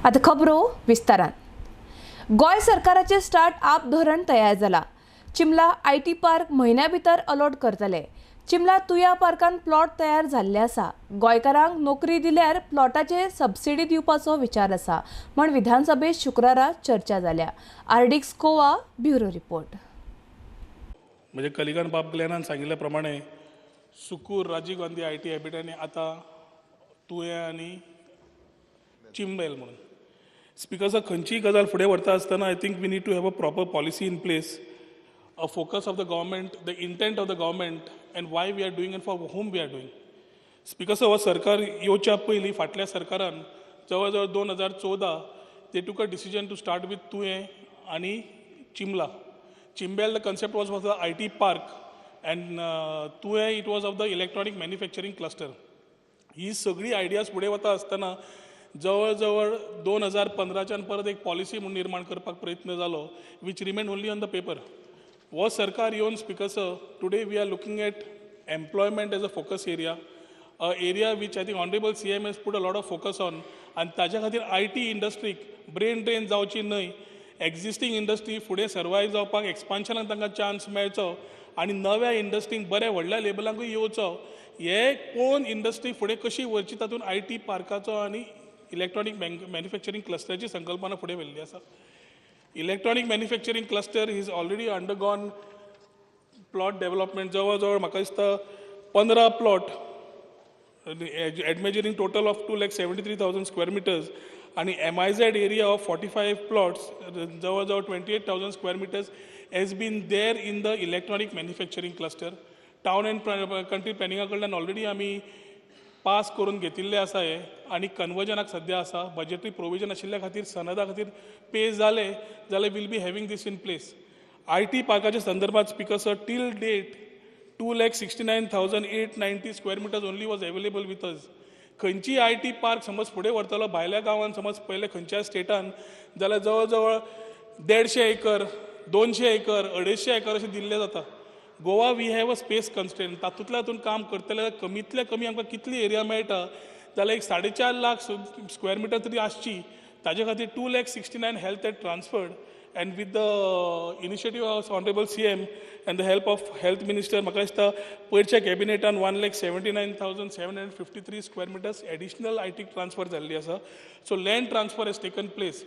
आतां खबरो विस्तारान. गोंय सरकाराचें स्टार्ट अप धोरण तयार जाला. चिमला IT park म्हयन्या भितर अलॉट करतले. चिमला तुया पार्कान प्लॉट तयार जाल्ले आसा. गोंयकारांक नोकरी दिल्यार प्लॉटाचेर सबसिडी दिवपाचो विचार आसा म्हण विधानसभेत शुक्रारा चर्चा जाल्या. आरडिक्स गोवा, ब्युरो रिपोर्ट. म्हणजे कलिगन बाब ग्लॅनान सांगिल्ल्या प्रमाणे सुकूर राजीव गांधी IT habitat आनी आतां तुयें आनी चिंबेल म्हणून. स्पिकर सर, खंयचीय गजाल फुडें व्हरता आसतना I think we need to have a proper policy in place, a focus of the government, the intent of the government and why we are doing and for whom we are doing. Speaker sir, हो सरकार येवच्या पयलीं फाटल्या सरकारान जवळ जवळ 2014 they took a decision to start with Tuem आनी चिमला. Chimbel, the concept was the IT park and Tuem, it was of the electronic manufacturing cluster. ही सगळी आयडियाज फुडें वता आसतना जवळ जवळ 2015च्यान परत एक पॉलिसी म्हूण निर्माण करपाक प्रयत्न जालो, which remain only on the paper. हो सरकार येवन, Speaker sir, today we are looking at employment as a focus area, a area which I think honourable CM has put a lot of focus on. आनी ताच्या खातीर IT इंडस्ट्रीक brain drain जावची न्हय, existing industry फुडें survive जावपाक एक्सपान्शनाक तांकां chance मेळचो आनी नव्या इंडस्ट्रींक बऱ्या व्हडल्या लेबलांकूय येवचो, हे पळोवन इंडस्ट्री फुडें कशी व्हरची, तातूंत IT पार्काचो आनी इलेक्ट्रॉनीक मॅन्युफॅक्चरींग क्लस्टराची संकल्पना फुडें व्हेल्ली आसा. Electronic manufacturing cluster is already undergone plot development. जवळ जवळ म्हाका दिसता 15 plot admeasuring total of 2,73,000 square meters आणि MIZ area of 45 plots, जवळजवळ 28,000 square meters has been there in the electronic manufacturing cluster. Town and country प्लॅनिंगा कडल्यान already आमी pass करून घेतिल्ले आसा हे आनी कन्वर्जनाक सद्या आसा. बजेटरी प्रोविजन आशिल्ल्या खातीर, सनदा खातीर पे जाले जाल्यार we'll be having this in place. IT पार्काच्या संदर्भात, Speaker sir, till date 2,69,890 square meters only was available with us. खंयची IT park समज फुडें व्हरतलो भायल्या गांवान, समज पयले खंयच्याय स्टेटान जाल्यार जवळ जवळ 150 एकर, 200 एकर, 250 एकर अशें दिल्लें जाता. Goa, we have a space constraint. तातूंतल्या तातूंत काम करतले जाल्यार कमीतल्या कमी आमकां कितली एरिया मेळटा जाल्यार एक 4.5 लाख स्क्वेअर मिटर तरी आसची. ताजे खातीर 2,69,000 health had transferred and with the initiative of honourable CM and the help of health minister, म्हाका दिसता पयरच्या कॅबिनेटान 1,79,753 square meters additional IT transfer जाल्ली आसा. So land transfer has taken place.